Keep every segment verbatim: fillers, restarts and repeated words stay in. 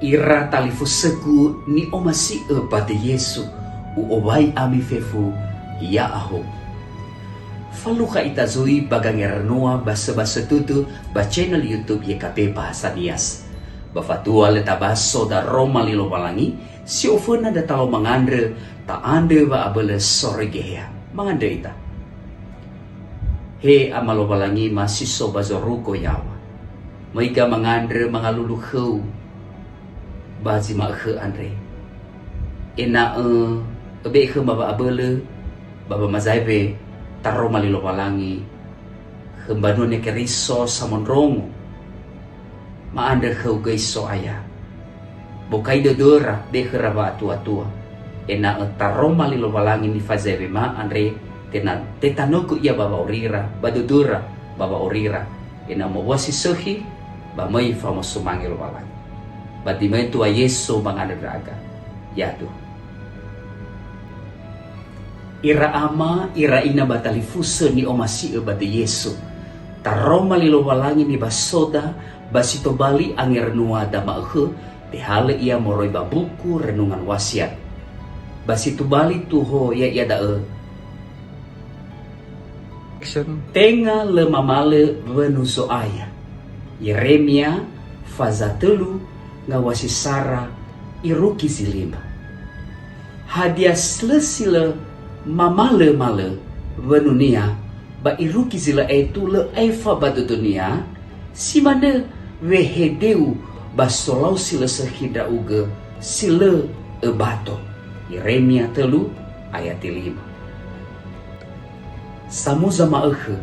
Ira talifusögu ni'omasi'ö ba döi Yesu, u'owai ami fefu, ya'ahowu. Falukha ita zui ba gangeranua basöbasö tutu ba channel YouTube Y K B Bahasa Nias. Ba fatua lö tabaso daroma li Lowalangi, si oföna ndra talao mangandrö, ta'andrö wa'abölö soroi Geheha. Mangandrö ita. He Ama Lowalangima si so ba zorugo yaŵa, möiga mangandrö mangalulu khöu ba zi ma'ökhö andre, ena'ö öbe'e khöma wa'abölö ba wamazaewe taroma li Lowalangi khö mbanua-Nia Keriso samondrongo. Ma'andrö khöu göi So'aya. Bokai dödöra, be khöra wa'atuatua, ena'ö taroma li Lowalangi nifazaewema andre, tena-, tetanögö ia ba wa'aurira, ba dödöra, ba wa'aurira, ena'ö mowua si sökhi, ba möi famosumange Lowalangi. Ba zi möi tua Yesu mangandrö ndra'aga. Yaduhu. Ira ama, ira ina ba talifusö ni'omasi'ö ba döi Yesu. Taroma li Lowalangi nibasoda ba si tobali angeranua da ma'ökhö, tehalö ia moroi ba buku Renungan Wasiat. Ba si tobali tuho ya'ia da'ö, Action. Tenga lö mamalö wönu Zo'aya. Yeremia, faza tölu, ngawua si sara, irugi zi lima. Hadia s-, lö si lö mamalömalö wönunia ba irugi zi lö aetu lö aefa ba dödönia? Si manö wehedeu ba solau si lö sökhi ndra'ugö si lö öbato. Yeremia tölu ayati lima. Samuza ma'ökhö,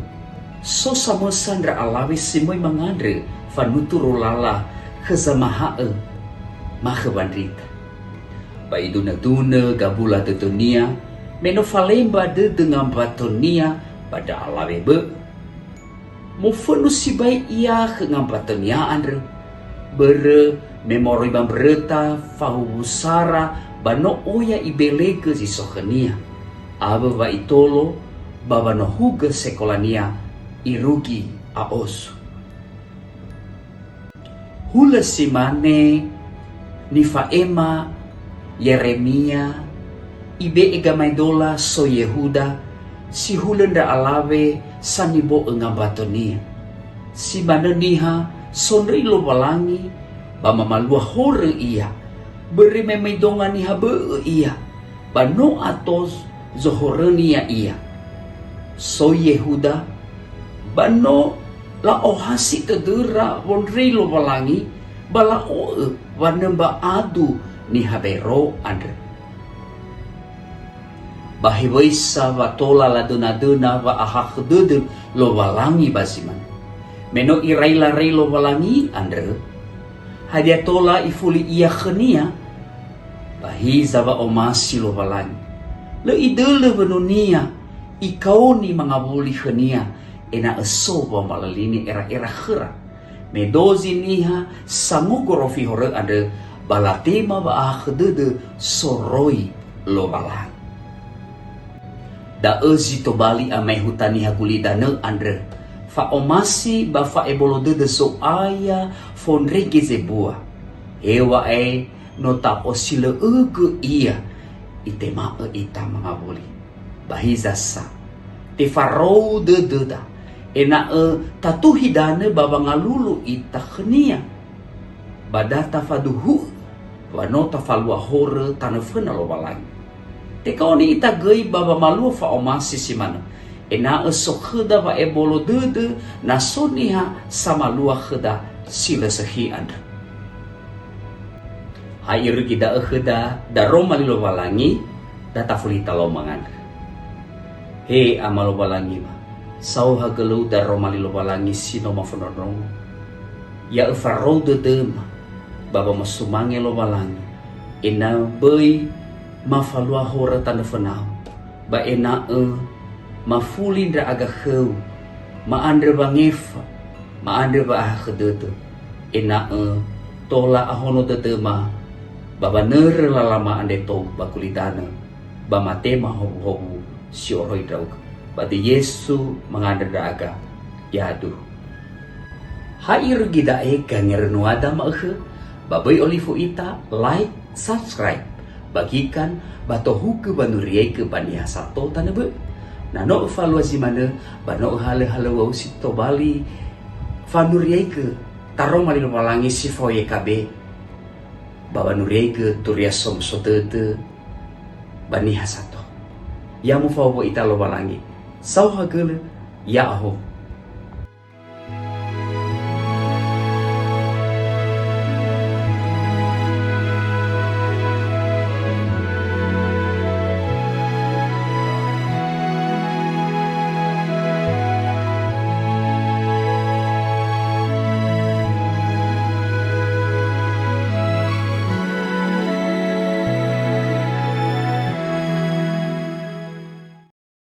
so samösa ndra alawe si möi mangandrö fanuturu lala khö zamaha'ö makhö wandrita. Ba idunödunö gabula dödönia, me no falemba dödö ngambatonia ba ndra alawe bö'ö. Mofönu sibai ia khö ngambatonia andrö, börö me moroi ba mböröta fahuwu sara ba no oya ibelegö zi so khönia, awö wa itolo ba wanohugö sekolania irugi a'ozu. Hulö si mane nifa'ema Yeremia, ibe'e gamaedola so Yehuda, si hulö ndra alawe sanibo'ö ngambatonia. Si manö niha sondröi Lowalangi ba mamalua horö ia, börö me möi donga niha bö'ö ia, ba no ato zohoröni ya'ia. Soi Yehuda, ba no la'ohasi tödöra wondröi Lowalangi, ba la'o'ö wanömba adu niha baero andrö. Ba hewisa wa tola ladönadöna wa'ahakhö dödö Lowalangi ba zi manö? Me no iraila röi Lowalangi andrö, hadia tola ifuli ia khönia? Ba hiza wa'omasi Lowalangi. Lö idölö wönunia, ikaoni mangawuli khönia, ena'ö so wamalalini era'era khöra. Me dozi niha sangogorofi horö andrö, ba latema wa'ahakhö dödö soroi Lowalangi. Da'ö zi tobali amaehuta niha gulidanö andrö, fa'omasi ba fa'ebolo dödö Zo'aya fondrege zebua. Heŵa'ae no ta'osilö'ögö ia, itema'ö ita mangawuli. Ba hiza sa, tefarou dödöda, ena'ö tatuhi danö ba wangalulu ita khönia. Ba da tafaduhu'ö wa no tafalua horö tanö föna Lowalangi. Tekaoni ita göi ba wamalua fa'omasi si manö, ena'ö so khöda wa'ebolo dödö na so niha samalua khöda si lö sökhi andrö. Ha irögi da'ö khöda daroma li Lowalangi, da tafuli talao mangandrö. He Ama Lowalangima, saohagölöu daroma li Lowalangi si no mafondrondrongo. Ya'ö farou dödöma ba wamosumange Lowalangi, ena'ö böi mafalua horö tanö fönau, ba ena'ö mafuli ndra'aga khöu, ma'andrö wangefa, ma'andrö wa'ahakhö dödö, ena'ö tola ahono dödöma ba wanörö lalama andre tou ba gulidanö, ba matema howuhowu si oroi ndra'ugö. Ba döi Yesu mangandrö ndra'aga. Yaduhu. Ha irögi da'e gangerönuada ma'ökhö, Ba böi olifu ita, like, subscribe, bagikan, ba tohugö wanuriaigö ba niha sato tanö bö'ö. Na no öfalua zi manö, ba no öhalö-halöŵa usi tobali fanuriaigö taroma li Lowalangi si fao Y K B, ba wanuriaigö Turia Somuso Dödö ba niha sato. Ya mufaowo ita Lowalangi, saohagölö, ya'ahowu.